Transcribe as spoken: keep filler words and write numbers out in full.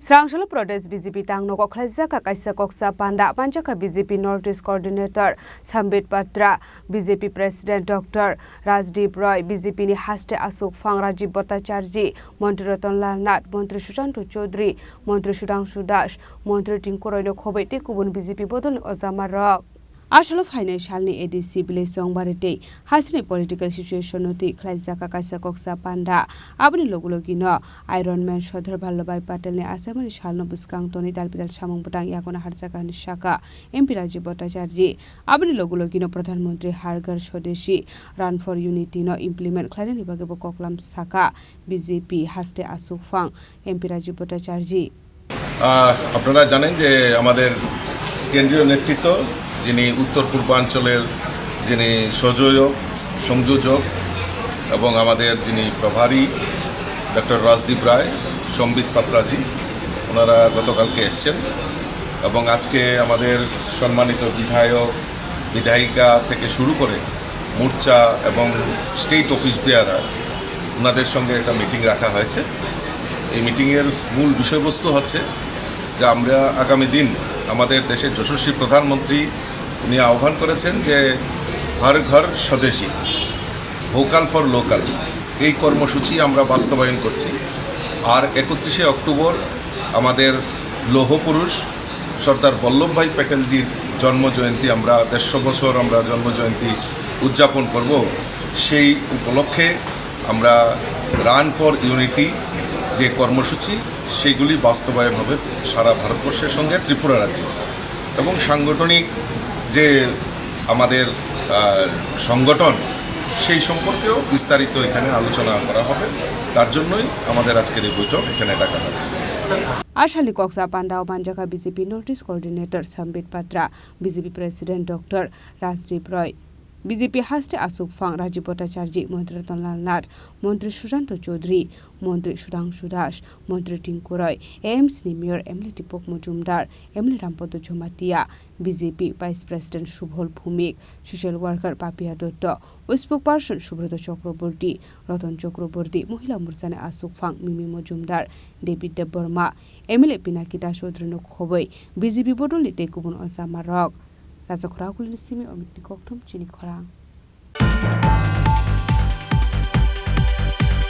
Srangshalo Pradesh B J P tangnogo khlaijak kaisa koksa panda manjakha B J P North East Coordinator Sambit Patra, B J P President Doctor Rajdeep Roy, B J P ni haste aswk phang Rajiv Bhattacharjee, Montri Ratan Lal Nath, Montri Sushanta Chowdhury, Montri Sudhanshu Das, Montri Tinku Roy no khobwi tei kubun B J P bodolni ojama rok. Asalo phainai salni A D C village Chongbari tei hasteni political situation no twi khlaijak kaisa koksa panda. Aboni logi logi no Iron Man Sardar Vallabhbhai Patel ni achaimani salno bwskang tonwi dal bidal samung bwtang yago naharjak hinwi sakha M P Rajiv Bhattacharjee. Aboni logi logi no Pradhan Mantri Har Ghar Swadeshi Run for Unity no implement khlainani bagwi bo koklam sakha B J P haste aswk phang M P Rajiv Bhattacharjee. আহ, আপনারা জানেন যে আমাদের কেন্দ্রীয় নেতৃত্ব, যিনি উত্তর পূর্বাঞ্চলের যিনি সহযোগ, সংযোজক এবং আমাদের যিনি প্রভারী ডক্টর রাজদীপ রায়, সম্বিত পাত্রাজি, ওনারা গতকালকে এসছেন এবং আজকে আমাদের সম্মানিত বিধায়ক, বিধায়িকা থেকে শুরু করে মোর্চা এবং স্টেট অফিস বেয়ারার, ওনাদের সঙ্গে একটা মিটিং রাখা হয়েছে। এই মিটিংয়ের মূল বিষয়বস্তু হচ্ছে যে আমরা আগামী দিন আমাদের দেশের যশস্বী প্রধানমন্ত্রী উনি আহ্বান করেছেন যে হর ঘর স্বদেশী, ভোকাল ফর লোকাল, এই কর্মসূচি আমরা বাস্তবায়ন করছি। আর একত্রিশে অক্টোবর আমাদের লৌহ পুরুষ সর্দার বল্লভভাই প্যাটেলজির জন্ম জয়ন্তী, আমরা দেড়শো বছর আমরা জন্ম জয়ন্তী উদযাপন করব। সেই উপলক্ষে আমরা রান ফর ইউনিটি যে কর্মসূচি, সেগুলি বাস্তবায়ন হবে সারা ভারতবর্ষের সঙ্গে ত্রিপুরা রাজ্যে। এবং সাংগঠনিক যে আমাদের, আহ, সংগঠন, সেই সম্পর্কেও বিস্তারিত এখানে আলোচনা করা হবে। তার জন্যই আমাদের আজকের এই বৈঠক এখানে ডাকা হয়েছে। Asali koksa pandao manjakha B J P North East Coordinator Sambit Patra, B J P President Doctor Rajdeep Roy, B J P haste aswk phang Rajiv Bhattacharjee, Montri Ratan Lal Nath, Montri Sushanta Chowdhury, Montri Sudhanshu Das, Montri Tinku Roy, A M C ni Mayor M L A Deepak Majumdar, M L A Rampada Jamatia, B J P Vice President Subal Bhowmik, Social Worker Papiya Dutta, Spokesperson Subrata Chakraborty, Ratan Chakraborty, Mohila Morchani aswk phang Mimi Majumdar, David Debbarma, M L A Pinaki Das Chowdhury no khobwi B J P bodolni tei kubun ojama rok. Raja Khorang Kulini simi Omitni Kokthum chini khorang.